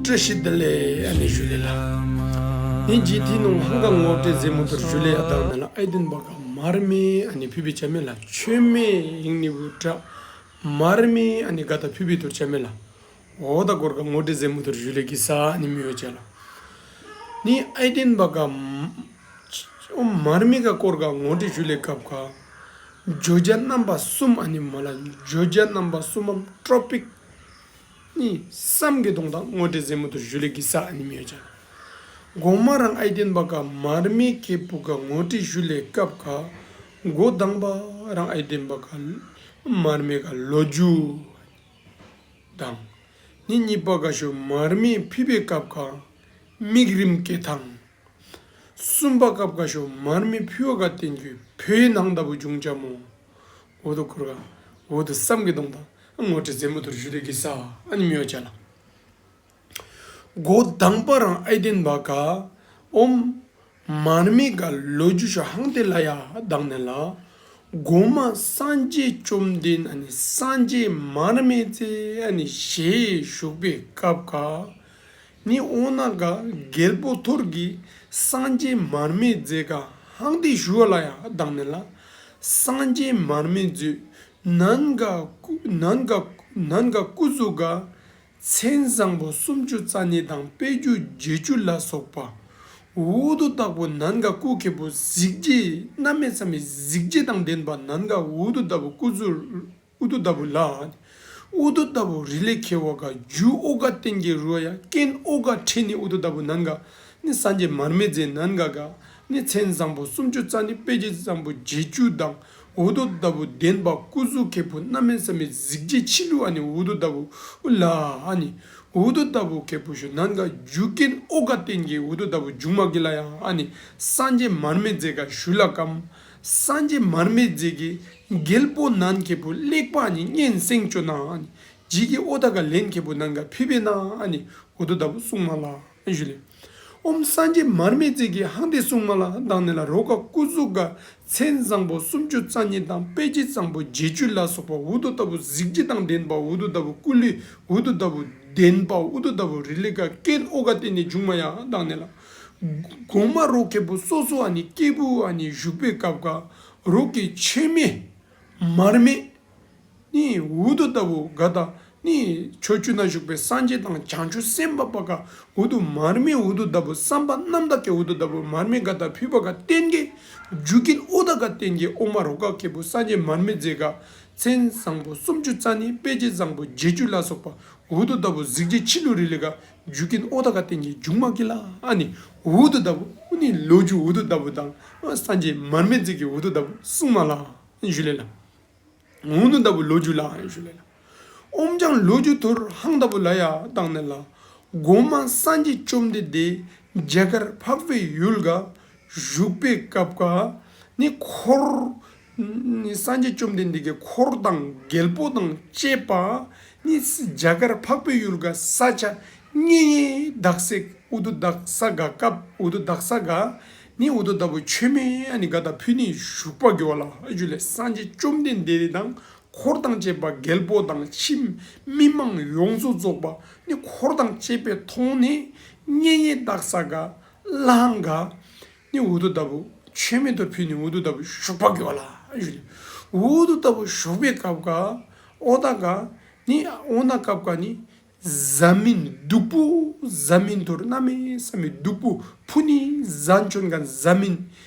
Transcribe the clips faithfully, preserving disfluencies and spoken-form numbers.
བཀྲ་ཤིས་བདེ་ལེགས་ཨ་ནི་ཞུ་ལེ་ལ། ནི་ཇི་ཐི་ནུང་ཧང་ག་ངོ་སྤྲོད་ཟེ་མུ་ཐུར་ཞུ་ལེ་ཡ་དང་ནི་ལ་ཨའི་ཏིན་བ་ག་མར་མེ་ཨ་ནི་ཕི་བི་ཆ་མེ་ལ་ཆོས་མེ་ཡིང་ནི་བུ་ཏྲ་མར་མེ་ཨ་ནི་ག་ད་ཕི་བི་ཐུར་ཆ་མེ་ལ། འོ་ད་སྐོར་ག་ངོ་སྤྲོད་ཟེ་མུ་ཐུར་ཞུ་ལེ་གི་ས་ཨ་ནི་མི་ཡོ་ཆ་ལ། ནི་ཨའི་ཏིན་བ་ག་མར་མེ་ག་སྐོར་ག་ངོ་སྤྲོད་ཞུ་ལེ་སྐབས་ག་བརྗོད་བྱ་རྣམ་པ་གསུམ་ཨ་ནི་མ་ལ་བརྗོད་བྱ་རྣམ་པ་གསུམ་མམ་ཊོ་པིག་ནི་བསམ་གྱི་གདོང་དང་ངོ་སྤྲོད་ཟེ་མུ་ཐུར་ཞུ་ལེ་གི་ས་ཨ་ནི་མི་ཡོ་ཆ་ལ། གོང་མ་རང་ཨའི་ཏིན་བ་ག་མར་མེ་ཁེ་པུ་ག་ངོ་སྤྲོད་ཞུ་ལེ་སྐབས་ག་འགོ་དང་པ་རང་ཨའི་ཏིན་བ་ག་མར་མེ་ག་ལོ་རྒྱུས་དང་། ནི་གཉིས་པ་ག་ཤོ་མར་མེ་ཕི་བའི་སྐབས་ག་དམིགས་རིམ་སྐད་དང་། གསུམ་པ་སྐབས་ག་ཤོ་མར་མེ་ཕི་བ་ག་བསྟན་རྒྱུ་བོད་ནང་ལྟ་བུ་འབྱུང་ཅ་མོ། འོ་དོ་ཁུར་ག་འོ་དོ་བསམ་གྱི་གདོང་དང་ངོ་སྤྲོད་ཟེ་མུ་ཐུར་ཞུ་ལེ་གི་ས་ཨ་ནི་མི་ཡོ་ཆ་ལ། འགོ་དང་པ་རང་ཨའི་ཏིན་བ་ག་ཨོམ་མར་མེ་ག་ལོ་རྒྱུས་ཤོ་ཧང་ཏེ་ལ་ཡ་དང་ནི་ལ། གོང་མ་སངས་རྒྱས་བཅོམ་ལྡན་ཨ་ནི་སངས་རྒྱས་མར་མེ་ཙེ་ཨ་ནི་ཞེས་བཞུགས་པའི་སྐབས་ག་ནི་འོ་ན་ག་རྒྱལ་པོ་ཐོར་གྱི་སངས་རྒྱས་མར་མེ་ཙེ་ག་ཧང་ཏེ་ཞུ་བ་ལ་ཡ་དང་ནི་ལ། སངས་རྒྱས་མར་མེ་ཙེ་ནན་ག་ནན་ག་ནན་ག་སྐུ་གཟུགས་ག་མཚན་བཟང་པོ་སུམ་ཅུ་རྩ་གཉིས་དང་དཔེ་རྒྱུ་བརྒྱད་ཅུ་ལ་སོགས་པ། འུ་དུ་དག་པོ་ནན་ག་སྐུ་ཁེ་པོ་གཟི་བརྗིད་རྣམ་མེད་ས་མེད་གཟི་བརྗིད་དང་ལྡན་པ་ནན་ག་འུ་དུ་དག་པོ་སྐུ་གཟུགས་འུ་དུ་དག་པོ་ལ། འུ་དུ་དག་པོ་རི་ལེ་ཁེ་བ་ག་རྒྱུ་ཨོ་ག་བསྟན་གྱི་རུ་ཡ་རྐྱེན་ཨོ་ག་ཁྲི་ནི་འུ་དུ་དག་པོ་ནན་ག་ནི་སངས་རྒྱས་མར་མེ་ཙེ་ནན་ག་ག་ནི་མཚན་བཟང་པོ་སུམ་ཅུ་རྩ་གཉིས་དཔེ་བྱད་བཟང་པོ་བརྒྱད་ཅུ་དང་། འུ་དུ་ལྟ་བུ་ལྡན་པ་སྐུ་གཟུགས་ཁེ་པོ་རྣམ་མེད་ས་མེད་གཟི་བརྗིད་ཆི་ལུ་ཨ་ནི་འུ་དུ་ལྟ་བུ་ལ་ཨ་ནི་འུ་དུ་ལྟ་བུ་ཁེ་པོ་ཞུ་ནན་ག་རྒྱུ་རྐྱེན་ཨོ་ག་བསྟན་གྱི་འུ་དུ་ལྟ་བུ་འབྱུང་མ་གི་ལ་ཡ་ཨ་ནི་སངས་རྒྱས་མར་མེ་མཛད་ག་ཞུ་ལ་ཀམ། སངས་རྒྱས་མར་མེ་མཛད་ཀྱི་རྒྱལ་པོ་ནན་ཁེ་པོ་གླེགས་པ་ཨ་ནི་སྙན་སེང་ཅོ་ན་ཨ་ནི་ཇི་གི་ཨོ་ད་ག་ལན་ཁེ་པོ་ནན་ག་ཕི་བེ་ན་ཨ་ནི་འུ་དུ་ལྟ་བུ་གསུང་མ་ལ། ཞུ་ལེ། ཨོམ་སངས་རྒྱས་མར་མེ་མཛད་ཀྱི་ཧང་ཏེ་གསུང་མ་ལ་དང་ནི་ལ་རོ་ཀ་སྐུ་གཟུགས་ག་མཚན་བཟང་པོ་སུམ་ཅུ་རྩ་གཉིས་དང་དཔེ་བྱད་བཟང་པོ་བརྒྱད་ཅུ་ལ་སོགས་པ་འུ་དུ་ལྟ་བུ་གཟི་བརྗིད་དང་ལྡན་པ་འུ་དུ་ལྟ་བུ་སྐུ་ལུས་འུ་དུ་ལྟ་བུ་ལྡན་པ་འུ་དུ་ལྟ་བུ་རི་ལེ་ཀ་རྐྱེན་ཨོ་ག་བསྟན་ནི་འབྱུང་མ་ཡ་དང་ནི་ལ། གོང་མ་རོ་ཁེ་པོ་སོ་སོ་ཨ་ནི་སྐྱེས་བུ་ཨ་ནི་བཞུགས་པའི་སྐབས་ཀ་རོ་ཀི་ཆོས་མེ་མར་མེ། ནི་འུ་དུ་ལྟ་བུ་ག་ད་ནི་ཕྱོགས་བཅུ་ན་བཞུགས་པའི་སངས་རྒྱས་དང་བྱང་ཆུབ་སེམས་དཔའ་པ་ག་འུ་དུ་མར་མེ་འུ་དུ་ལྟ་བུ་བསམ་པ་རྣམ་དག་གི་འུ་དུ་ལྟ་བུ་མར་མེ་ག་ད་ཕུད་པ་ག་བསྟན་གི་རྒྱུ་རྐྱེན་ཨོ་ད་ག་བསྟན་གི་ཨོ་མ་རོ་ཀ་ཁེ་པོ་སངས་རྒྱས་མར་མེ་མཛད་ག་མཚན་བཟང་པོ་སུམ་ཅུ་རྩ་གཉིས་དཔེ་བྱད་བཟང་པོ་བརྒྱད་ཅུ་ལ་སོགས་པ་འུ་དུ་ལྟ་བུ་གཟི་བརྗིད་ཆི་ལུ་རི་ལེ་ག་རྒྱུ་རྐྱེན་ཨོ་ད་ག་བསྟན་གི་འབྱུང་མ་གི་ལ་ཨ་ནི་འུ་དུ་ལྟ་བུ་ཨུ་ནི་ལོ་རྒྱུས་འུ་དུ་ལྟ་བུ་དང་སངས་རྒྱས་མར་མེ་མཛད་ཀྱི་འུ་དུ་ལྟ་བུ་གསུང་མ་ལ་ཞུ་ལེ་ལ། འུ་ནུ་ལྟ་བུ་ལོ་རྒྱུས་ལ་ཞུ་ལེ་ལ། ཨོམ་ཅང་ལོ་རྒྱུས་ཐུར་ཧང་ལྟ་བུ་ལ་ཡ་དང་ནི་ལ། གོང་མ་སངས་རྒྱས་བཅོམ་ལྡན་འདས་རྒྱ་གར་འཕགས་པའི་ཡུལ་ག་བཞུགས་པའི་སྐབས་ཀ་ནི་འཁོར་ནི་སངས་རྒྱས་བཅོམ་ལྡན་འདས་ཀྱི་འཁོར་དང་རྒྱལ་པོ་དང་བཅས་པ་ནི་རྒྱ་གར་འཕགས་པའི་ཡུལ་ག་ས་ཆ་ངེ་ངེ་དག་ས་འུ་དུ་དག་ས་ག་སྐབས་འུ་དུ་དག་ས་ག་ནི་འུ་དུ་ལྟ་བུ་ཆོས་མེ་ཨ་ནི་ག་ད་ཕུ་ནི་བཞུགས་པ་གི་བ་ལ་ཨ་ཞུ་ལེ། སངས་རྒྱས་བཅོམ་ལྡན་འདས་དང་འཁོར་དང་བཅས་པ་རྒྱལ་པོ་དང་ཕྱི་མི་མང་ཡོངས་སུ་རྫོགས་པ་ནི་འཁོར་དང་བཅས་པའི་ཐོག་ནས་ངེ་ངེ་དག་ས་ག་ལྷང་ག་ནི་འུ་དུ་ལྟ་བུ་ཆོས་མེ་ཐུར་ཕུ་ནི་འུ་དུ་ལྟ་བུ་བཞུགས་པ་གི་བ་ལ་ཨ་ཞུ་ལེ། འུ་དུ་ལྟ་བུ་བཞུགས་པའི་སྐབས་ག་ཨོ་ད་ག་ནི་ཨོ་ན་སྐབས་ག་ནི། བཟའ་མིན་བདུག་སྤོས་བཟའ་མིན་ཐུར་གནམ་མེད་ས་མེད་བདུག་སྤོས་ཕུ་ནི་བཟའ་འཆོན་ག་བཟའ་མིན་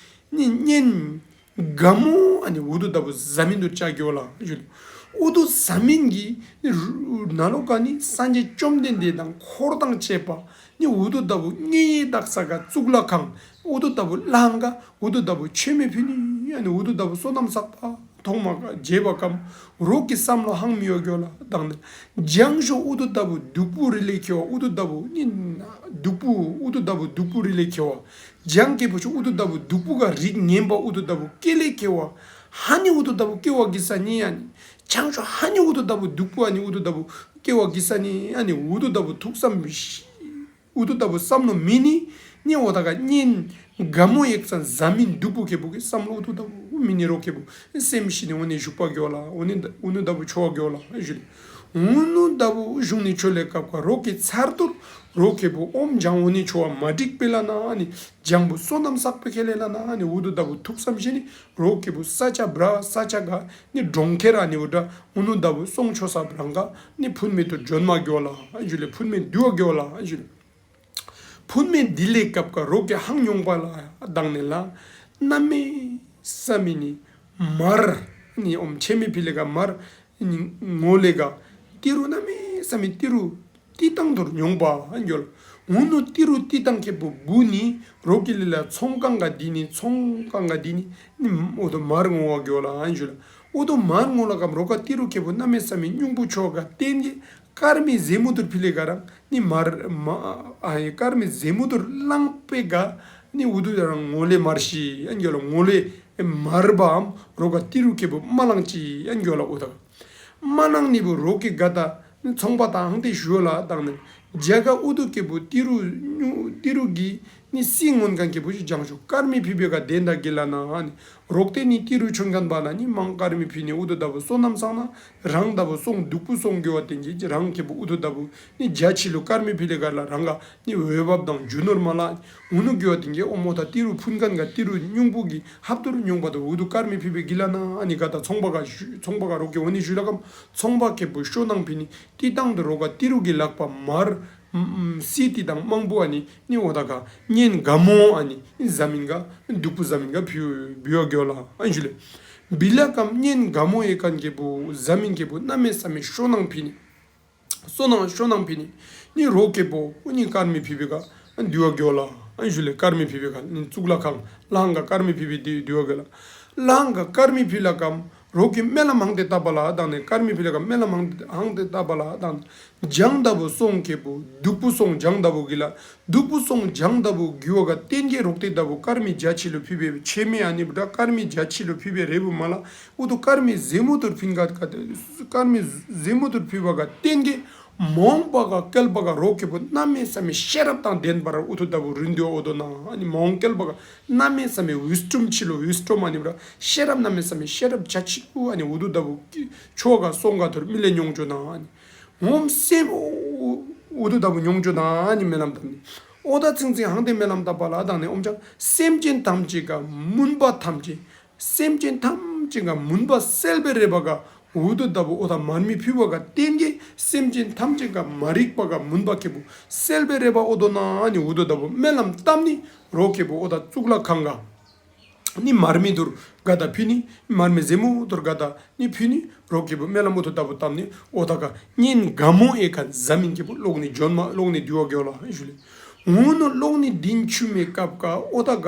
ནི་གཉེན་དགའ་མོ་ཨ་ནི་འུ་དུ་ལྟ་བུ་བཟའ་མིན་ཐུར་བཅའ་གི་བ་ལ་ཞུ་ལེ། འུ་དུ་བཟའ་མིན་གྱི་ནང་ལོགས་ཀ་ནི་སངས་རྒྱས་བཅོམ་ལྡན་འདས་དང་འཁོར་དང་བཅས་པ་ནི་འུ་དུ་ལྟ་བུ་ངེ་ཡི་དག་ས་ག་གཙུག་ལག་ཁང་འུ་དུ་ལྟ་བུ་ལྷང་ག་འུ་དུ་ལྟ་བུ་ཆོས་མེ་ཕུ་ནི་ཨ་ནི་འུ་དུ་ལྟ་བུ་བསོད་ནམས་བསགས་པ། ཐོག་མ་རྗེས་པ་ཀམ་རོག་གི་བསམ་བློ་ཧང་མི་ཡོ་གྱོ་ལ་དང་ནི། ལྗང་ཤོ་ཨུ་དུ་ལྟ་བུ་བདུག་སྤོས་རི་ལེ་ཁེ་བ་ཨུ་དུ་ལྟ་བུ་ནི། བདུག་སྤོས་ཨུ་དུ་ལྟ་བུ་བདུག་སྤོས་རི་ལེ་ཁེ་བ། ལྗང་ཁེ་པོ་ཤོ་ཨུ་དུ་ལྟ་བུ་བདུག་སྤོས་ག་རིགས་ངན་པ་ཨུ་དུ་ལྟ་བུ་ཀེ་ལེ་ཁེ་བ། ཧ་ནི་ཨུ་དུ་ལྟ་བུ་ཀེ་བ་གི་ས་ནི་ཡ་ནི། ལྗང་ཤོ་ཧ་ནི་ཨུ་དུ་ལྟ་བུ་བདུག་སྤོས་ཨ་ནི་ཨུ་དུ་ལྟ་བུ་ཀེ་བ་གི་ས་ནི་ཡ་ནི་ཨུ་དུ་ལྟ་བུ་ཐུགས་བསམ་མི་ཤི། ཨུ་དུ་ལྟ་བུ་བསམ་ནོ་མི་ནི་ནི་འོ་ད་ག་གཉེན་དགའ་མོ་ཡེག་ཙང་བཟའ་མིན་བདུག་སྤོས་ཁེ་པོ་གི་བསམ་བློ་ཨུ་དུ་ལྟ་བུ་མི་ནི་རོག་ཁེ་པོ་སེམས་ཤི་ནི་འོ་ནི་བཞུགས་པ་གྱོ་ལ་འོ་ནི་འུ་ནི་ལྟ་བུ་ཆོ་བ་གྱོ་ལ་ཞུ་ལེ། འུ་ནུ་ད་བུ་གཞུང་ནི་ཆོ་ལེ་སྐབས་ཀ་རོག་གི་ཚར་ཏུར་རོག་གི་བུ་ཨོམ་ལྗང་འོ་ནི་ཆོ་བ་མ་འགྲིག་པེ་ལ་ན་ཨ་ནི་ལྗང་བུ་བསོད་ནམས་བསགས་པེ་ཁེ་ལེ་ལ་ན་ཨ་ནི་འུ་དུ་ད་བུ་ཐུགས་བསམ་བཞེས་ནི་རོག་གི་བུ་ས་ཆ་བྲ་ས་ཆ་ག་ནི་གྲོང་ཁྱེར་ཨ་ནི་བུ་འདྲ་འུ་ནུ་ད་བུ་སོང་ཆོ་ས་བྲང་ག་ནི་ཕུན་མེ་ཏུར་འཇོན་མ་གྱོ་ལ་ཨ་ཞུ་ལེ། ཕུན་མེ་འདུ་བ་གྱོ་ལ་ཨ་ཞུ་ལེ། ཕུན་མེ་འདི་ལེ་སྐབས་ཀ་རོག་གི་ཧང་ཉོང་པ་ལ་དང་ནི་ལ་གནམ་མེ་ས་མེ་ནི་མར་ནི་ཨོམ་ཆེ་མེ་ཕི་ལེ་ག་མར་ནི་ངོ་ལེ་ག་ཏི་རུ་གནམ་མེ་ས་མེ་ཏི་རུ་ཏི་ཏང་དུར་ཉོང་པ་འགྱོལ། འུ་ནུ་ཏི་རུ་ཏི་ཏང་ཁེ་པོ་བུ་ནི་རོག་གི་ལེ་ལ་ཚོང་ཁང་ག་འདི་ནི་ཚོང་ཁང་ག་འདི་ནི་ནི་འོ་དོ་མར་ངོ་བ་འགྱོལ་ཨ་འགྱོལ། འོ་དོ་མར་ངོ་ལ་གམ་རོག་ག་ཏི་རུ་ཁེ་པོ་གནམ་མེ་ས་མེ་སྙུང་པོ་ཆོ་ག་བརྟེན་གི་དཀར་མེ་ཟེ་མུ་དུར་ཕི་ལེ་ག་རང་ནི་མར་མ་ཨ་ཡེ་དཀར་མེ་ཟེ་མུ་དུར་བླངས་པེ་ག་ནི་འུ་དུ་རང་ངོ་ལེ་མར་ཤི་ཨ་འགྱོལ་ལ། ངོ་ལེ་མར་བའམ་རོག་ག་ཏི་རུ་ཁེ་པོ་མ་བླངས་ཅི་ཨ་འགྱོལ་ལ། འོ་ད་མ་ནང་ནི་བུ་རོག་གི་ག་ད་ཚོང་པ་དང་ཧང་ཏེ་ཞུ་ལ་དང་ནི་རྒྱ་ག་འུ་དུ་ཁེ་པོ་ཏི་རུ་ཉུ་ཏི་རུ་གི་ནི་སི་སྔོན་གང་ཁེ་པོ་ཞིག་ལྗང་ཞུ་དཀར་མེ་ཕི་བེ་ག་དེ་འདའ་གི་ལ་ན་ཨ་ནི་རོག་ཏེ་ནི་ཏི་རུ་ཆོན་གན་པ་ལ་ནི་མང་དཀར་མེ་ཕི་ནི་འུ་དུ་ད་བུ་བསོད་ནམས་བསགས་ན་རང་ད་བུ་སོང་སྡུག་པོ་སོང་གི་བ་དེ་གི་རང་ཁེ་པོ་འུ་དུ་ད་བུ་ནི་རྒྱ་ཆི་ལུ་དཀར་མེ་ཕི་ལེ་ག་ལ་རང་ག་ནི་འོས་བབ་དང་རྒྱུ་ནོར་མ་ལ་འུ་ནུ་གི་བ་དེ་གི་ཨོ་མོ་ད་ཏི་རུ་ཕུན་གན་ག་ཏི་རུ་སྙུང་པོ་གི་ཧབ་ཏུ་རུ་ཉུང་པ་དུ་འུ་དུ་དཀར་མེ་ཕི་བེ་གི་ལ་ན་ཨ་ནི་ག་ད་ཚོང་པ་ག་ཞུ་ཚོང་པ་ག་རོག་གི་འོ་ནི་ཞུ་ལ་གམ་ཚོང་པ་ཁེ་པོ་ཤོ་ནང་ཕི་ནི་ཏི་ཏང་དུ་རོག་ག་ཏི་རུ་གི་ལག་པ་མར་སི་ཏི་དང་མང་པོ་ཨ་ནི་ནི་འོ་ད་ག་གཉེན་དགའ་མོ་ཨ་ནི་ནི་ཟ་མིན་ག་སྡུག་པོ་ཟ་མིན་ག་ཕི་བི་བ་གྱོ་ལ་ཨ་ཞུ་ལེ། བི་ལ་གམ་གཉེན་དགའ་མོ་ཨེ་གན་ཁེ་པོ་ཟ་མིན་ཁེ་པོ་གནམ་མེ་ས་མེ་ཤོ་ནང་ཕི་ནི། སོ་ནང་ཤོ་ནང་ཕི་ནི། ནི་རོག་ཁེ་པོ་ཨུ་ནི་དཀར་མེ་ཕི་བེ་ག་འདུ་བ་གྱོ་ལ་ཨ་ཞུ་ལེ། དཀར་མེ་ཕི་བེ་ག་ནི་གཙུག་ལག་ཁང་ལ་ཧང་ག་དཀར་མེ་ཕི་བེ་འདུ་འདུ་བ་གྱོ་ལ། ལ་ཧང་ག་དཀར་མེ་ཕི་ལ་གམ་རོག་གི་སྨོན་ལམ་ཧང་ཏེ་བཏབ་པ་ལ་དང་ནི་དཀར་མེ་ཕི་ལ་གམ་སྨོན་ལམ་ཧང་ཧང་ཏེ་བཏབ་པ་ལ་དང་ནི་ལྗང་ད་བུ་སོང་ཁེ་པོ་སྡུག་པོ་སོང་ལྗང་ད་བུ་གི་ལ་སྡུག་པོ་སོང་ལྗང་ད་བུ་གི་བ་ག་བརྟེན་གི་རོག་ཏེ་ད་བུ་དཀར་མེ་རྒྱ་ཆི་ལུ་ཕི་བེ་ཆེ་མེ་ཨ་ནི་བུ་ད་དཀར་མེ་རྒྱ་ཆི་ལུ་ཕི་བེ་རེ་བུ་མ་ལ། འུ་དུ་དཀར་མེ་ཟེ་མུ་དུར་ཕིན་ག་ག་དཀར་མེ་ཟེ་མུ་དུར་ཕི་བ་ག་བརྟེན་གི་མོང་པ་ག་སྐལ་པ་ག་རོག་ཁེ་པོ་གནམ་མེ་ས་མེ་ཤེས་རབ་དང་ལྡན་པར་འུ་དུ་ད་བུ་རིན་དུ་འོ་དོ་ན་ཨ་ནི་མོང་སྐལ་པ་ག་གནམ་མེ་ས་མེ་ཝིས་ཊོམ་ཆི་ལོ་ཝིས་ཊོམ་ཨ་ནི་བུ་ར་ཤེས་རབ་གནམ་མེ་ས་མེ་ཤེས་རབ་ཆ་ཆི་ལུ་ཨ་ནི་འུ་དུ་ད་བུ་ཆོ་ག་སོང་ག་ཐུར་མི་ལེ་ཉོང་ཅོ་ན་ཨ་ནི་ངོམ་སེམས་འུ་དུ་ད་བུ་ཉོང་ཅོ་ན་ཨ་ནི་སྨོན་ལམ་བཏབ་ནི་འོ་ད་ཚིང་ཚིང་ཧང་ཏེ་སྨོན་ལམ་བཏབ་པ་ལ་དང་ནི་ཨོམ་ཅང་སེམས་ཅན་ཐམས་ཅད་ག་མུན་པ་ཐམས་ཅད། སེམས་ཅན་ཐམས་ཅད་ག་མུན་པ་སེལ་བའི་རེ་བ་ག་འུ་དུ་ད་བུ་ཨོ་ད་མར་མེ་ཕི་བ་ག་བརྟེན་གི་སེམས་ཅན་ཐམས་ཅད་ག་མ་རིག་པ་ག་མུན་པ་ཁེ་པོ་སེལ་བའི་རེ་བ་ཨོ་དོ་ན་ཨ་ནི་འུ་དུ་ད་བུ་སྨོན་ལམ་བཏབ་ནི་རོག་ཁེ་པོ་ཨོ་ད་གཙུག་ལག་ཁང་ག་ནི་མར་མེ་དུར་ག་ད་ཕི་ནི་མར་མེ་ཟེ་མུ་དུར་ག་ད་ནི་ཕི་ནི་རོག་ཁེ་པོ་སྨོན་ལམ་ཨོ་དོ་ད་བུ་བཏབ་ནི་ཨོ་ད་ག་གཉེན་དགའ་མོ་ཨེ་ག་ཟ་མིན་ཁེ་པོ་ལོག་ནི་འཇོན་མ་ལོག་ནི་འདུ་བ་གྱོ་ལ་ཨེ་ཞུ་ལེ། འུ་ནུ་ལོག་ནི་དིན་ཆུ་མེ་སྐབས་ག་ཨོ་ད་ག་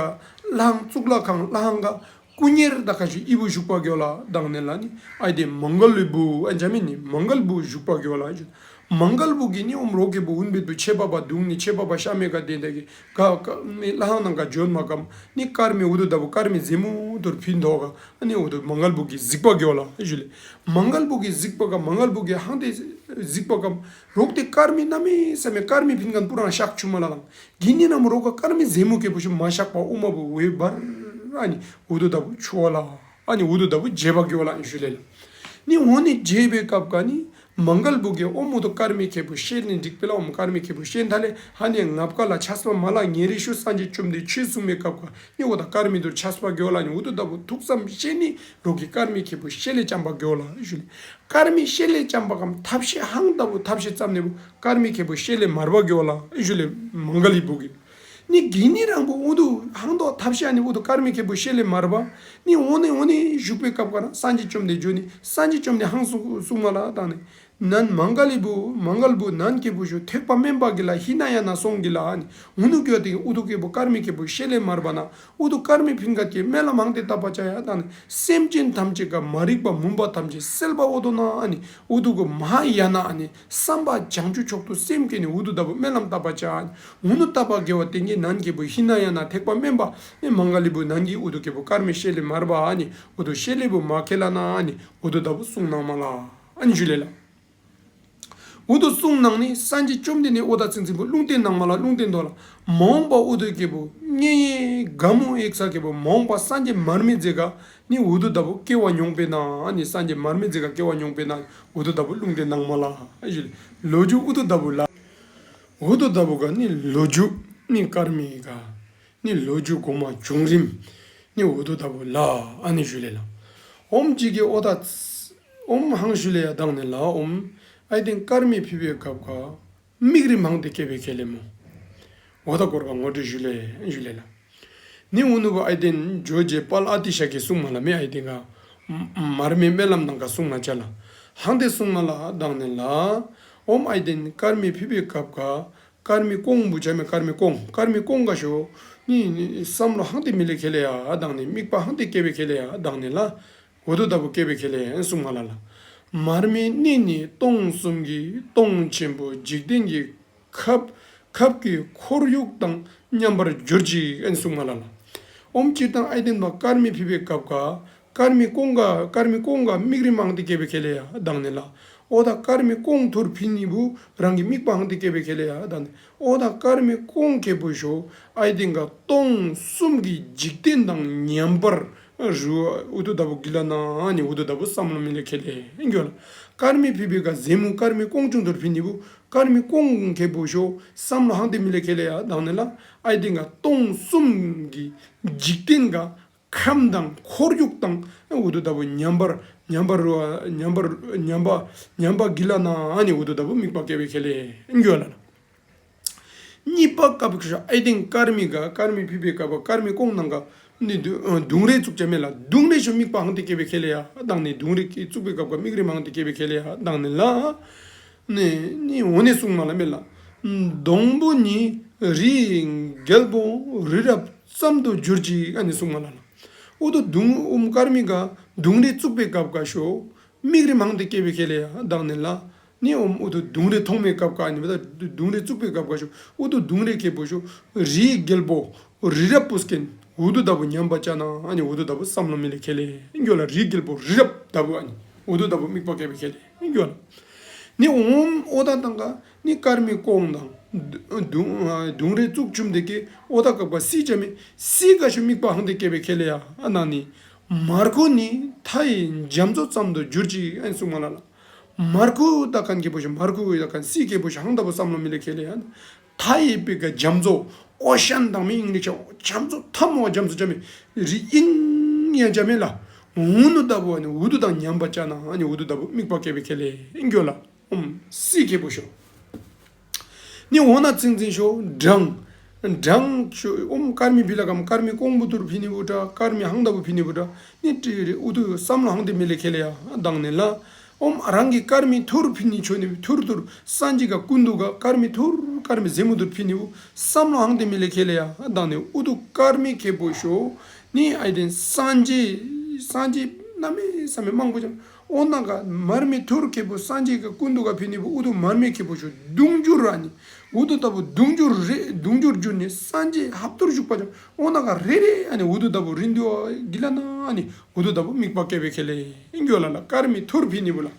ལ་ཧང་གཙུག་ལག་ཁང་ལ་ཧང་ག་སྐུ་གཉེར་ད་ཁ་ཞུ་ཨི་བུ་བཞུགས་པ་གྱོ་ལ་དང་ནི་ལ་ནི་ཨའི་དེ་མང་གལ་བུ་ཨ་འཇམ་མི་ནི་མང་གལ་བུ་བཞུགས་པ་གྱོ་ལ་ཞུ། མང་གལ་བུ་གི་ནི་ཨོམ་རོག་ཁེ་པོ་ཨུན་བེ་དུ་ཆེ་པ་པ་དུང་ནི་ཆེ་པ་པ་ཤ་མེ་ག་དེ་འདྲ་གི་ག་ག་ནི་ལ་ཧང་ནང་ག་འཇོན་མ་གམ་ནི་དཀར་མེ་འུ་དུ་ད་བུ་དཀར་མེ་ཟེ་མུ་དུར་ཕིན་ཐོག་ག་ནི་འུ་དུ་མང་གལ་བུ་གི་གཟིགས་པ་གྱོ་ལ་ཞུ་ལེ། མང་གལ་བུ་གི་གཟིགས་པ་ག་མང་གལ་བུ་གི་ཧང་དེ་གཟིགས་པ་གམ་རོག་དེ་དཀར་མེ་གནམ་མེ་ས་མེ་དཀར་མེ་ཕིན་གན་པུ་རང་ཤག་ཆུ་མ་ལ་དང་། གི་ནི་ནམ་རོ་ག་དཀར་མེ་ཟེ་མུ་ཁེ་པོ་ཞུ་མ་ཤག་པ་ཨུ་མ་བུ་ཝེ་བར་ཨ་ནི་འུ་དུ་ད་བུ་ཆོ་ལ་ཨ་ནི་འུ་དུ་ད་བུ་རྗེ་བ་གི་བ་ལ་ཨ་ནི་ཞུ་ལེ་ལ། ནི་འོ་ནི་རྗེ་བའི་སྐབས་ཀ་ནི་མང་གལ་བུ་གི་ཨོ་མོ་དུ་དཀར་མེ་ཁེ་པོ་ཤེ་ནི་འགྲིག་པེ་ལ་ཨོ་མོ་དཀར་མེ་ཁེ་པོ་ཤེ་ཐ་ལེ་ཧ་ནི་ང་བཀའ་ལ་ཆས་པ་མ་ལ་ཉེ་རི་ཤུ་སངས་རྒྱས་བཅོམ་ལྡན་ཆོས་གསུང་མེ་སྐབས་ཀ་ནི་འུ་ད་དཀར་མེ་དུ་ཆས་པ་གི་བ་ལ་ནི་འུ་དུ་ད་བུ་ཐུགས་བསམ་ཤེ་ནི་རོ་གི་དཀར་མེ་ཁེ་པོ་ཤེ་ལེ་ཅམ་པ་གི་བ་ལ་ཨ་ནི་ཞུ་ལེ། དཀར་མེ་ཤེ་ལེ་ཅམ་པ་གམ་ཐབས་ཤེས་ཧང་ད་བུ་ཐབས་ཤེས་ཙམ་ནེ་བུ་དཀར་མེ་ཁེ་པོ་ཤེ་ལེ་མར་བ་གི་བ་ལ་ཨི་ཞུ་ལེ་མང་གལ་ལི་བུ་གི། ནི་གི་ནི་རང་བུ་ཨུ་དུ་ཧང་དོ་ཐབས་ཤེས་ཨ་ནི་ཨུ་དུ་དཀར་མེ་ཁེ་པོ་ཤེ་ལེ་མར་བ། ནི་འོ་ནི་འོ་ནི་བཞུགས་པའི་སྐབས་ཀ་རང་སངས་རྒྱས་བཅོམ་ལྡན་འདས་ནི་སངས་རྒྱས་བཅོམ་ལྡན་ཧང་སུ་སུ་མ་ལ་དང་ནི། ནན་མང་གལ་ལི་བུ་མང་གལ་བུ་ནན་ཁེ་པོ་ཞུ་ཐེག་པ་དམན་པ་གི་ལ་ཧི་ན་ཡ་ན་སོང་གི་ལ་ཨ་ནི། ཨུ་ནུ་གི་བ་དེ་གི་ཨུ་དུ་ཁེ་པོ་དཀར་མེ་ཁེ་པོ་ཤེ་ལེ་མར་བ་ན། ཨུ་དུ་དཀར་མེ་ཕིན་ག་ཀེ་མེ་ལ་མང་ཏེ་ཏ་པ་ཅ་ཡ་དང་ནི་སེམས་ཅན་ཐམས་ཅད་ཀ་མ་རིག་པ་མུན་པ་ཐམས་ཅད་སེལ་བ་ཨོ་དོ་ན་ཨ་ནི་ཨུ་དུ་གོ་མ་ཡ་ན་ཨ་ནི་བསམ་པ་བྱང་ཆུབ་མཆོག་ཏུ་སེམས་བསྐྱེད་ནི་ཨུ་དུ་ད་བུ་མེ་ལམ་ཏ་པ་ཅ་ཨ་ནི་ཨུ་ནུ་ཏ་པ་དགེ་བ་ཏེ་ངེ་ནན་ཁེ་པོ་ཧི་ན་ཡ་ན་ཐེག་པ་དམན་པ་ཨེ་མང་ག་ལི་བུ་ནན་གི་ཨུ་དུ་ཁེ་པོ་དཀར་མེ་ཤེ་ལེ་མར་བ་ཨ་ནི་ཨུ་དུ་ཤེ་ལེ་བུ་མ་ཁེ་ལ་ན་ཨ་ནི་ཨུ་དུ་ད་བུ་གསུང་ནང་མ་ལ་ཨ་ནི་ཞུ་ལེ་ལ། འུ་དུ་གསུང་ནང་ནི་སངས་རྒྱས་བཅོམ་ལྡན་འདས་ཨོ་ད་ཚིང་ཚིང་པོ་ལུང་བསྟན་ནང་མ་ལ་ལུང་བསྟན་དོ་ལ། མ་འོངས་པ་འུ་དུ་ཁེ་པོ་ངེ་ཡེ་ག་མོ་ཨེག་ས་ཁེ་པོ་མ་འོངས་པ་སངས་རྒྱས་མར་མེ་ཛེ་ག་ནི་འུ་དུ་ད་བུ་སྐྱེ་བ་མྱོང་པེ་ན་ནི་སངས་རྒྱས་མར་མེ་ཛེ་ག་སྐྱེ་བ་མྱོང་པེ་ན་འུ་དུ་ད་བུ་ལུང་བསྟན་ནང་མ་ལ་ཨ་ཞུ་ལོ་རྒྱུས་འུ་དུ་ད་བུ་ལ། འུ་དུ་ད་བུ་ག་ནི་ལོ་རྒྱུས་ནི་ཀར་མི་ག་ནི་ལོ་རྒྱུས་གོང་མ་བྱུང་རིམ་ནི་འུ་དུ་ད་བུ་ལ་ཨ་ནི་ཞུ་ལེ་ལ། ཨོམ་ཅི་གི་ཨོ་ད་ཨོམ་ཧང་ཞུ་ལེ་ཡ་དང་ནི་ལ་ཨོམ་ཨའི་ཏེན་ཀར་མི་ཕི་བེ་གབ་ག་དམིགས་རིམ་ཧང་དེ་སྐྱེ་བེ་ཁེ་ལེ་མོ། འོ་ད་གོར་བ་ངོ་སྤྲོད་ཞུ་ལེ་ཞུ་ལེ་ལ། ནི་འུ་ནུ་བ་ཨའི་ཏེན་ཇོ་རྗེ་དཔལ་ཨ་ཏི་ཤ་གི་གསུང་མ་ལ་མེ་ཨའི་ཏེན་ག་མར་མེ་སྨོན་ལམ་ནང་ག་གསུང་མ་ཅ་ལ། ཧང་དེ་གསུང་མ་ལ་དང་ནི་ལ། ཨོམ་ཨའི་ཏེན་ཀར་མི་ཕི་བེ་གབ་ག་ཀར་མི་ཀོང་བུ་ཅ་མེ་ཀར་མི་ཀོང་ཀར་མི་ཀོང་ག་ཤོ་ནི་བསམ་བློ་ཧང་དེ་མི་ལེ་ཁེ་ལེ་ཡ་དང་ནི་དམིགས་པ་ཧང་དེ་སྐྱེ་བེ་ཁེ་ལེ་ཡ་དང་ནི་ལ། འུ་དུ་ད་བུ་སྐྱེ་བེ་ཁེ་ལེ་ཡ་གསུང་མ་ལ་ལ། མར་མེ་གནས་ནི་སྟོང་གསུམ་གྱི་སྟོང་ཆེན་པོ་འཇིག་རྟེན་གྱི་ཁབ་ཁབ་ཀྱི་ཁོར་ཡུག་དང་མཉམ་པར་གྱུར་ཅིག་ཨན་གསུང་མ་ལ་ལ། ཨོམ་སྤྱིར་བཏང་ཨའི་ཏེན་པ་ཀར་མི་ཕི་བེ་གབ་ག་ཀར་མི་ཀོང་ག་ཀར་མི་ཀོང་ག་དམིགས་རིམ་ཧང་དེ་སྐྱེ་བེ་ཁེ་ལེ་ཡ་དང་ནི་ལ། ཨོ་ད་ཀར་མི་ཀོང་ཐུར་ཕི་ནི་བུ་རང་གི་དམིགས་པ་ཧང་དེ་སྐྱེ་བེ་ཁེ་ལེ་ཡ་དང་ནི། ཨོ་ད་ཀར་མི་ཀོང་ཁེ་པོ་ཤོ་ཨའི་ཏེན་ག་སྟོང་གསུམ་གྱི་འཇིག་རྟེན་དང་མཉམ་པར་རུ་འུ་དུ་ད་བུ་གི་ལ་ན་ནི་འུ་དུ་ད་བུ་བསམ་བློ་མི་ལེ་ཁེ་ལེ་འགྱོ་ལ། ཀར་མི་ཕི་བེ་ག་ཟེ་མུ་ཀར་མི་ཀོང་ཆུང་ཐུར་ཕི་ནི་བུ་ཀར་མི་ཀོང་ཁེ་པོ་ཤོ་བསམ་བློ་ཧང་དེ་མི་ལེ་ཁེ་ལེ་ཡ་དང་ནི་ལ། ཨའི་ཏེན་ག་སྟོང་གསུམ་གྱི་འཇིག་རྟེན་ག་ཁམས་དང་ཁོར་ཡུག་དང་འུ་དུ་ད་བུ་མཉམ་པར་མཉམ་པར་རུ་མཉམ་པར་མཉམ་པ་མཉམ་པ་གི་ལ་ན་ནི་འུ་དུ་ད་བུ་དམིགས་པ་སྐྱེ་བེ་ཁེ་ལེ་འགྱོ་ལ། གཉིས་པ་སྐབས་ཤིག་ཨའི་ཏེན་ཀར་མི་ག་ཀར་མི་ཕི་བེ་ག་བ་ཀར་མི་ཀོང་ནང་ག་ནི་དུ་ཨ་དུང་རེ་བཙུགས་ཅ་མེ་ལ། དུང་རེ་ཤོ་དམིགས་པ་ཧང་དེ་སྐྱེ་བེ་ཁེ་ལེ་ཡ་དང་ནི་དུང་རེ་ཀི་བཙུགས་པེ་ག་བ་དམིགས་རིམ་ཧང་དེ་སྐྱེ་བེ་ཁེ་ལེ་ཡ་དང་ནི་ལ། ནི་ནི་འོ་ནི་གསུང་མ་ལ་མེ་ལ། སྡོང་པོ་ནི་རིའི་རྒྱལ་པོ་རི་རབ་ཙམ་དུ་གྱུར་ཅིག་ཨ་ནི་གསུང་མ་ལ་ལ། འུ་དུ་དུང་ཨུམ་ཀར་མི་ག་དུང་རེ་བཙུགས་པེ་ག་བ་ཤོ། དམིགས་རིམ་ཧང་དེ་སྐྱེ་བེ་ཁེ་ལེ་ཡ་དང་ནི་ལ། ནི་ཨོམ་འུ་དུ་དུང་རེ་ཐོང་མེ་སྐབས་ཀ་ནི་བ་ད་དུང་རེ་བཙུགས་པེ་སྐབས་ཀ་ཤོ་འུ་དུ་དུང་རེ་ཁེ་པོ་ཤོ་རིའི་རྒྱལ་པོ་རི་རབ་པུ་སྐེན་འུ་དུ་ད་བུ་མཉམ་པ་ཅ་ན་ཨ་ནི་འུ་དུ་ད་བུ་བསམ་བློ་མི་ལེ་ཁེ་ལེ་འགྱོ་ལ། རིའི་རྒྱལ་པོ་རི་རབ་ད་བུ་ཨ་ནི་འུ་དུ་ད་བུ་དམིགས་པ་སྐྱེ་བེ་ཁེ་ལེ་འགྱོ་ལ། ནི་ཨོམ་ཨོ་ད་དང་ག་ནི་ཀར་མི་ཀོང་དང་དུང་དུང་རེ་བཙུགས་ཆུམ་དེ་ཀེ་ཨོ་ད་སྐབས་ཀ་སི་ཅ་མེ་སི་ག་ཤོ་དམིགས་པ་ཧང་དེ་སྐྱེ་བེ་ཁེ་ལེ་ཡ་ཨ་ན་ནི། མར་ཁུ་ནི་མཐའ་ཡི་རྒྱ་མཚོ་ཙམ་དུ་གྱུར་ཅིག་ཨན་གསུང་མ་ལ་ལ། མར་ཁུ་ད་ཁན་ཁེ་པོ་ཤོ་མར་ཁུ་ད་ཁན་སི་ཁེ་པོ་ཤོ་ཧང་ད་བུ་བསམ་བློ་མི་ལེ་ཁེ་ལེ་ཡ། མཐའ་ཡི་པེ་ག་རྒྱ་མཚོ་ཨོ་ཤན་དང་མི་ཨིང་ལིཤ་རྒྱ་མཚོ་ཐ་མོ་རྒྱ་མཚོ་ཅ་མེ་རི་ཨིང་ཡ་ཅ་མེ་ལ། འུ་ནུ་ད་བུ་ཨ་ནི་འུ་དུ་དང་མཉམ་པ་ཅ་ན་ཨ་ནི་འུ་དུ་ད་བུ་དམིགས་པ་སྐྱེ་བེ་ཁེ་ལེ་ཨིན་གྱོ་ལ། ཨོམ་སི་ཁེ་པོ་ཤོ། ནི་འོ་ན་ཚིང་ཚིང་ཤོ་འབྲང་། འབྲང་ཤོ་ཨོམ་ཀར་མི་བི་ལ་ཀམ་ཀར་མི་ཀོང་བུ་ཐུར་ཕི་ནི་བུ་དྲ་ཀར་མི་ཧང་ད་བུ་ཕི་ནི་བུ་དྲ་ནི་ཏྲི་རི་འུ་དུ་བསམ་བློ་ཧང་དེ་མི་ལེ་ཁེ་ལེ་ཡ་དང་ནི་ལ། ཨོམ་རང་གི་ཀར་མི་ཐུར་ཕི་ནི་ཆོ་ནི་ཐུར་ཐུར་སན་ཅི་ག་ཀུན་དུ་ག་ཀར་མི་ཐུར་ཀར་མི་ཟེ་མུ་ཐུར་ཕི་ནི་བུ་བསམ་བློ་ཧང་དེ་མི་ལེ་ཁེ་ལེ་ཡ་དང་ནི་འུ་དུ་ཀར་མི་ཁེ་པོ་ཤོ་ནི་ཨའི་ཏེན་སན་ཅི་སན་ཅི་ན་མེ་ས་མེ་མང་པོ་ཅང་། ཨོ་ན་ག་མར་མེ་ཐུར་ཁེ་པོ་སན་ཅི་ག་ཀུན་དུ་ག་ཕི་ནི་བུ་འུ་དུ་མར་མེ་ཁེ་པོ་ཤོ་དུང་འགྱུར་ར་ནི། འུ་དུ་ད་བུ་དུང་འགྱུར་རེ་དུང་འགྱུར་འགྱུར་ནི་སན་ཅི་ཧབ་ཐུར་བཞུགས་པ་ཅང་། ཨོ་ན་ག་རེ་རེ་ཨ་ནི་འུ་དུ་ད་བུ་རིན་དུ་གི་ལ་ན་ཨ་ནི་འུ་དུ་ད་བུ་དམིགས་པ་སྐྱེ་བེ་ཁེ་ལེ་ཨིན་གྱོ་ལ་ལ་ཀར་མི་ཐུར་ཕི་ནི་བུ་ལ།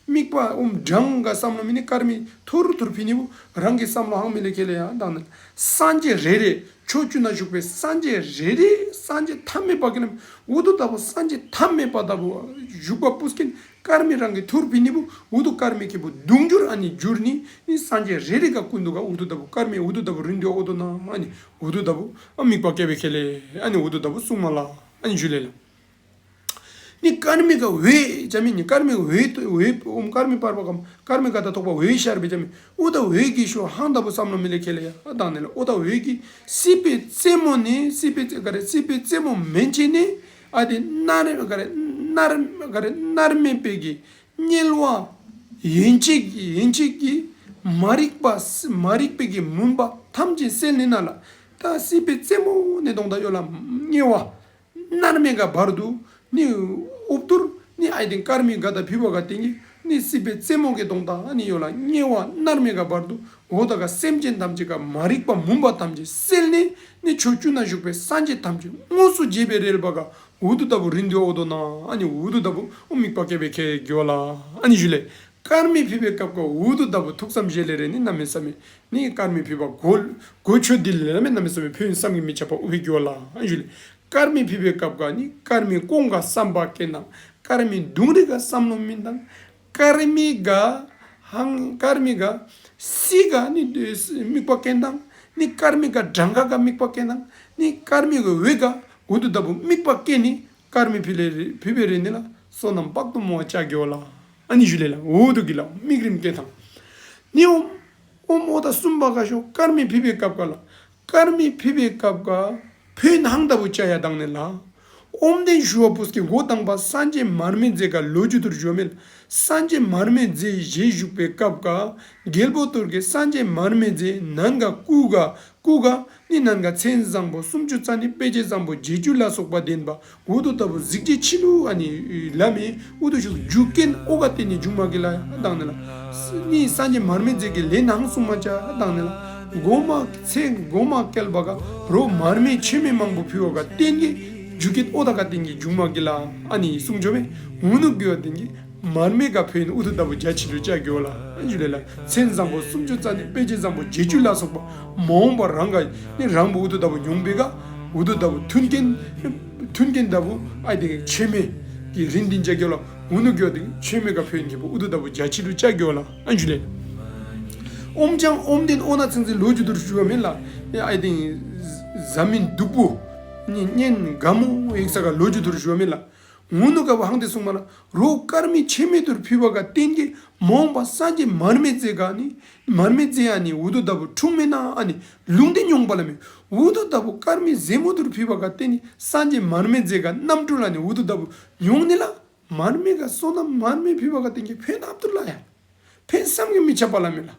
དམིགས་པ་ཨོམ་འབྲང་ག་བསམ་བློ་མི་ནི་ཀར་མི་ཐུར་ཐུར་ཕི་ནི་བུ་རང་གི་བསམ་བློ་ཧང་མི་ལེ་ཁེ་ལེ་ཡ་དང་ནི། སན་ཅི་རེ་རེ་ཕྱོགས་བཅུ་ན་བཞུགས་པའི་སན་ཅི་རེ་རེ་སན་ཅི་ཐ་མེད་པ་གི་ལམ་འུ་དུ་ད་བུ་སན་ཅི་ཐ་མེད་པ་ད་བུ་བཞུགས་པ་པུས་ཀིན་ཀར་མི་རང་གི་ཐུར་ཕི་ནི་བུ་འུ་དུ་ཀར་མི་ཁེ་པོ་དུང་འགྱུར་ཨ་ནི་འགྱུར་ནི་ནི་སན་ཅི་རེ་རེ་ག་ཀུན་དུ་ག་འུ་དུ་ད་བུ་ཀར་མི་འུ་དུ་ད་བུ་རིན་དུ་ཨོ་དོ་ན་ཨ་ནི་འུ་དུ་ད་བུ་ཨ་དམིགས་པ་སྐྱེ་བེ་ཁེ་ལེ་ཨ་ནི་འུ་དུ་ད་བུ་གསུང་མ་ལ་ཨ་ནི་ཞུ་ལེ་ལ། ནི་ཀར་མི་ག་འོད་ཅ་མི་ནི་ཀར་མི་འོད་འོད་ཨོམ་ཀར་མི་པར་པ་གམ་ཀར་མི་ག་ད་ཐོག་པ་འོད་ཤར་བེ་ཅ་མི་འུ་ད་འོད་ཀྱི་ཤོ་ཧང་ད་བུ་བསམ་བློ་མི་ལེ་ཁེ་ལེ་ཡ་དང་ནི་ལ་འུ་ད་འོད་ཀྱི་སྲིད་པའི་རྩེ་མོ་ནི་སྲིད་པའི་རྩེ་ག་རེ་སྲིད་པའི་རྩེ་མོ་མན་ཆད་ནི་ཨ་དེ་མནར་ག་རེ་མནར་ག་རེ་མནར་མེད་པའི་གི་དམྱལ་བ་ཡན་ཆད་ཀྱི་ཡན་ཆད་ཀྱི་མ་རིག་པ་མ་རིག་པའི་གི་མུན་པ་ཐམས་ཅད་སེལ་ནི་ན་ལ་ད་སྲིད་པའི་རྩེ་མོ་ནི་གདོང་ད་ཡོད་ལ་དམྱལ་བ། མནར་མེད་ག་བར་དུ་ནི་ཨུབ་ཐུར་ནི་ཨའི་ཏེན་ཀར་མི་ག་ད་ཕི་བ་ག་ཏེ་ནི་ནི་སྲིད་པའི་རྩེ་མོ་གི་གདོང་ད་ནི་ཡོད་ལ་དམྱལ་བ་མནར་མེད་ག་བར་དུ་འོ་ད་ག་སེམས་ཅན་ཐམས་ཅད་ག་མ་རིག་པ་མུན་པ་ཐམས་ཅད་སེལ་ནས་ནི་ཕྱོགས་བཅུ་ན་བཞུགས་པའི་སངས་རྒྱས་ཐམས་ཅད་དངོས་སུ་མཇལ་བའི་རེ་བ་ག་འུ་དུ་ད་བུ་རིན་དུ་ཨོ་དོ་ན་ཨ་ནི་འུ་དུ་ད་བུ་ཨོ་དམིགས་པ་སྐྱེ་བའི་ཁེ་གྱོ་ལ་ཨ་ནི་ཞུ་ལེ། དཀར་མེ་ཕུལ་བའི་སྐབས་ཀ་འུ་དུ་ལྟ་བུ་ཐུགས་བསམ་བཞེས་ལེ་རེ་ནི་གནམ་མེད་ས་མེད་ནི་དཀར་མེ་ཕུལ་བ་གོ་གོ་ཆོད་དེ་ལས་ལ་མེད་གནམ་མེད་ས་མེད་ཕུལ་བསམ་གྱིས་མི་ཁྱབ་པ་འུ་ཕི་གྱོ་ལ་ཨན་ཞུ་ལེ། དཀར་མེ་ཕུལ་བའི་སྐབས་ཀ་ནི་དཀར་མེ་ཀོང་ག་བསམ་པ་སྐྱེ་དང་། དཀར་མེ་དུང་རི་ག་བསམ་བློ་མིན་དང་། དཀར་མེ་ག་ཧང་དཀར་མེ་ག་སི་ག་ནི་དམིགས་པ་སྐྱེ་དང་། ནི་དཀར་མེ་ག་གྲངས་ཀ་ག་དམིགས་པ་སྐྱེ་དང་། ནི་དཀར་མེ་ག་འོད་ག་འུ་དུ་ལྟ་བུ་དམིགས་པ་སྐྱེ་ནི་དཀར་མེ་ཕུལ་ལེ་རེ་ཕུལ་བའི་རེ་ནི་ལ་བསོད་ནམས་དཔག་ཏུ་མང་བ་བྱ་གྱོ་ལ་ཨ་ནི་ཞུ་ལེ་ལ་འུ་དུ་གི་ལ་དམིགས་རིམ་སྐྱེ་དང་། ནི་ཨོམ་ཨོམ་ཨོ་ད་གསུམ་པ་ག་ཤོ་དཀར་མེ་ཕུལ་བའི་སྐབས་ཀ་ལ་དཀར་མེ་ཕུལ་བའི་སྐབས་ཀ་ཕུལ་ནི་ཧང་ལྟ་བུ་བྱ་ཡ་དང་ནི་ལ། ཨོམ་དེན་ཞུ་བ་པུས་ཀྱི་འགོ་དང་པ་སངས་རྒྱས་མར་མེ་མཛད་ག་ལོ་རྒྱུས་དུར་ཞུ་བ་མེད། སངས་རྒྱས་མར་མེ་མཛད་ཞེས་བཞུགས་པའི་སྐབས་ཀ་རྒྱལ་པོ་ཐུར་གྱི་སངས་རྒྱས་མར་མེ་མཛད་ནན་ག་ཀུ་ག་ཀུ་ག་ནི་ནན་ག་མཚན་བཟང་པོ་སུམ་ཅུ་རྩ་གཉིས་དཔེ་བྱད་བཟང་པོ་བརྒྱད་ཅུ་ལ་སོགས་པ་ལྡན་པ་འུ་དུ་ལྟ་བུ་གཟིགས་རྗེ་ཆི་ལུ་ཨ་ནི་ལ་མེ་འུ་དུ་ཞུ་རྒྱུ་རྐྱེན་ཨོ་ག་བརྟེན་ནི་འབྱུང་མ་གི་ལ་ཡ་དང་ནི་ལ། ནི་སངས་རྒྱས་མར་མེ་མཛད་ཀྱི་ལས་ནང་གསུང་མ་བྱ་དང་ནི་ལ། གོ་མ་ཚེ་གོ་མ་སྐལ་བ་ག་རོ་མར་མེ་ཆེ་མེ་མང་པོ་ཕུལ་བ་ག་བརྟེན་གྱི་རྒྱུ་རྐྱེན་ཨོ་ད་ག་བརྟེན་གྱི་འབྱུང་མ་གི་ལ་ཨ་ནི་གསུང་ཆོ་མེ་འུ་ནུ་གི་བ་བརྟེན་གྱི། མར་མེ་ག་ཕུལ་ནི་འུ་དུ་ལྟ་བུ་བྱ་ཆི་ལུ་བྱ་གྱོ་ལ་ཨན་ཞུ་ལེ་ལ། མཚན་བཟང་པོ་སུམ་ཅུ་རྩ་གཉིས་དཔེ་བྱད་བཟང་པོ་བརྒྱད་ཅུ་ལ་སོགས་པ་མ་འོངས་པ་རང་ག་ནི་རང་བུ་འུ་དུ་ལྟ་བུ་མྱོང་པེ་ག་འུ་དུ་ལྟ་བུ་མཐུན་རྐྱེན་མཐུན་རྐྱེན་ལྟ་བུ་ཨ་དེ་ཆེ་མེ་གི་རིན་ཏིན་བྱ་གྱོ་ལ་འུ་ནུ་གྱོ་དེ་ཆེ་མེ་ག་ཕུལ་ནི་གི་བུ་འུ་དུ་ལྟ་བུ་བྱ་ཆི་ལུ་བྱ་གྱོ་ལ་ཨན་ཞུ་ལེ། ཨོམ་ཅང་ཨོམ་དེན་ཨོ་ན་ཚང་ཚིང་ལོ་རྒྱུས་དུར་ཞུ་བ་མེད་ལ། ཨ་དེ་ཟ་མིན་སྡུག་པོ་ནི་གཉེན་དགའ་མོ་ཡིག་ས་ག་ལོ་རྒྱུས་དུར་ཞུ་བ་མེད་ལ། འུ་ནུ་ག་བ་ཧང་དེ་གསུང་མ་ལ། རོ་དཀར་མེ་ཆེ་མེ་དུར་ཕུལ་བ་ག་བརྟེན་གྱི་མ་འོངས་པ་སངས་རྒྱས་མར་མེ་མཛད་ག་ནི་མར་མེ་མཛད་ཨ་ནི་འུ་དུ་ལྟ་བུ་འཁྲུངས་མེ་ན་ཨ་ནི་ལུང་བསྟན་མྱོང་པ་ལ་མེ་འུ་དུ་ལྟ་བུ་དཀར་མེ་ཟེ་མོ་དུར་ཕུལ་བ་ག་བརྟེན་ནི་སངས་རྒྱས་མར་མེ་མཛད་ག་རྣམ་སྤྲུལ་ཨ་ནི་འུ་དུ་ལྟ་བུ་མྱོང་ནི་ལ་མར་མེ་ག་བསོད་ནམས་མར་མེ་ཕུལ་བ་ག་བརྟེན་གྱི་ཕན་ཨབ་ཏུ་ལ་ཡ་ཕན་བསམ་གྱིས་མི་ཁྱབ་པ་ལ་མེ་ལ།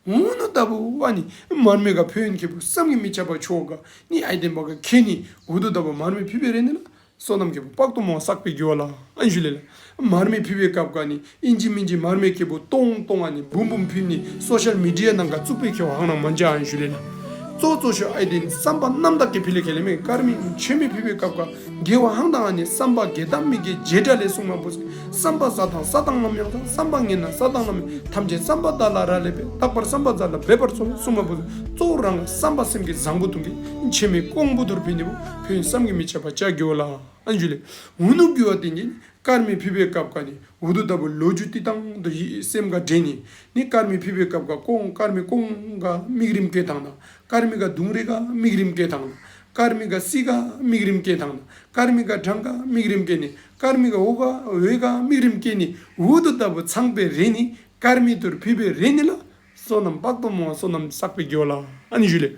འུ་ནུ་ལྟ་བུ་ཨ་ནི་མར་མེ་ག་ཕུལ་ཡིན་ཁེ་བུ་བསམ་གྱིས་མི་ཁྱབ་པ་ཆོ་ག་ནི་ཨའི་བདེན་པ་ག་ཁེ་ནི་འུ་དུ་ལྟ་བུ་མར་མེ་ཕུལ་བའི་རེ་ནི་ལ་བསོད་ནམས་ཁེ་བུ་དཔག་ཏུ་མ་བསགས་པའི་རྒྱུ་བ་ལ་ཨན་ཞུ་ལེ་ལ། མར་མེ་ཕུལ་བའི་སྐབས་ག་ནི་ཨིན་ཅི་མིན་ཅི་མར་མེ་ཁེ་བུ་ཏོང་ཏོང་ཨ་ནི་འབུམ་འབུམ་ཕུལ་ནི་སོ་ཤལ་མི་ཌི་ཡ་ནང་ག་བཙུགས་པའི་ཁེ་བ་ཧང་ནང་མ་འཇའ་ཨན་ཞུ་ལེ་ལ། གཙོ་གཙོ་ཤོ་ཨའི་བདེན་བསམ་པ་རྣམ་དག་གི་ཕི་ལེ་ཁེ་ལེ་མེ་དཀར་མེ་ཆེ་མེ་ཕུལ་བའི་སྐབས་ག་དགེ་བ་ཧང་དང་ཨ་ནི་བསམ་པ་དགེ་དམ་མི་དགེ་རྗེས་འབྲས་ལས་གསུངས་མ་བུ། བསམ་པ་བཟའ་དང་བཟའ་དང་ལམ་ཡང་དང་བསམ་པ་ངན་ན་བཟའ་དང་ལམ་ཐམས་ཅད་བསམ་པ་དག་ལ་རག་ལས་པས་རྟག་པར་བསམ་པ་བཟའ་ལ་འབད་པར་བརྩོན་གསུངས་མ་བུ། གཙོ་བོ་རང་བསམ་པ་སེམས་ཀྱི་བཟང་པོ་དུང་གི་ཆེ་མེ་ཀོང་བུ་དུར་ཕི་ནི་བུ་ཕུན་བསམ་གྱིས་མི་ཁྱབ་པ་བྱ་རྒྱུ་ལ་ཨན་ཞུ་ལེ། འུ་ནུ་རྒྱུ་བ་དེ་ཉིད་དཀར་མེ་ཕུལ་བའི་སྐབས་ག་ནི་འུ་དུ་ལྟ་བུ་ལོ་རྒྱུས་ཏི་ཏང་དུ་ཡི་སེམས་ག་འདྲེན་ནི་ནི་དཀར་མེ་ཕུལ་བའི་སྐབས་ག་ཀོང་དཀར་མེ་ཀོང་ག་དམིགས་རིམ་སྐྱེ་དང་ན། དཀར་མེ་ག་དུང་རེ་ག་དམིགས་རིམ་སྐྱེ་དང་ན། དཀར་མེ་ག་སི་ག་དམིགས་རིམ་སྐྱེ་དང་ན། དཀར་མེ་ག་གྲངས་ག་དམིགས་རིམ་སྐྱེ་ནི། དཀར་མེ་ག་འོ་ག་འོད་ག་དམིགས་རིམ་སྐྱེ་ནི་འུ་དུ་ལྟ་བུ་ཚང་པའི་རེ་ནི་དཀར་མེ་དུར་ཕུལ་བའི་རེ་ནི་ལ་བསོད་ནམས་དཔག་ཏུ་མ་བསོད་ནམས་བསགས་པའི་རྒྱུ་ལ་ཨ་ནི་ཞུ་ལེ།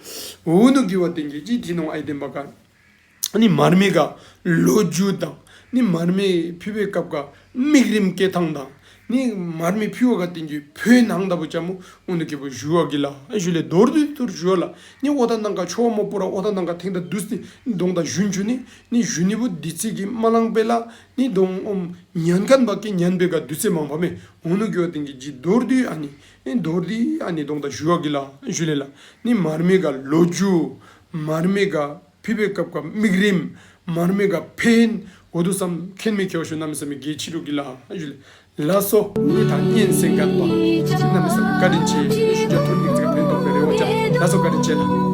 འུ་ནུ་གི་བ་དེ་ཉིད་ཀྱི་ཐི་ནོང་ཨའི་བདེན་པ་ག་ནི་མར་མེ་ག་ལོ་རྒྱུས་དང་ནི་མར་མེ་ཕུལ་བའི་སྐབས་ག་དམིགས་རིམ་སྐྱེ་ཐང་དང་ནི་མར་མེ་ཕུལ་བ་ག་དེང་གི་ཕོའི་ནང་ལྟ་བུ་ཅ་མོ་འུ་ནུ་ཁེ་བུ་ཞུ་བ་གི་ལ་ཨ་ཞུ་ལེ། མདོར་བསྡུས་ཐུར་ཞུ་བ་ལ་ནི་ཨོ་ཐ་ནང་ག་ཆོ་མོ་པུ་ར་ཨོ་ཐ་ནང་ག་ཐེང་ད་དུས་ནི་གདོང་ད་ཞུན་ཆུ་ནི་ནི་ཞུ་ནི་བུ་དི་ཚི་གི་མ་ལང་པེ་ལ་ནི་གདོང་ཨོམ་ཉན་ཁན་བ་ཀི་ཉན་པེ་ག་དུས་ཚེ་མང་བ་མེ་འུ་ནུ་གི་བ་དེང་གི་ཇི་མདོར་བསྡུས་ཨ་ནི་ནི་མདོར་བསྡུས་ཨ་ནི་གདོང་ད་ཞུ་བ་གི་ལ་ཨ་ཞུ་ལེ་ལ། ནི་མར་མེ་ག་ལོ་རྒྱུས་མར་མེ་ག་ཕི་བའི་སྐབས་ཀ་དམིགས་རིམ་མར་མེ་ག་ཕན་འོ་དུ་བསམ་མཁན་མེ་ཁྱོ་ཤོ་གནམ་མེ་ས་མེ་གེ་ཕྱི་རུ་གི་ལ་ཨ་ཞུ་ལེ། ལ་སོ་ནི་ད་གཉེན་སེང་གན་པ་གནམ་མེ་ས་མེ་བཀའ་དྲིན་ཆེ་ཞུ་ཅ་ཐུར་མིག་ཚིག་ཕན་ཐོགས་པའི་རེ་བ་ཅ་ལ་སོ་བཀའ་དྲིན་ཆེ་ལ།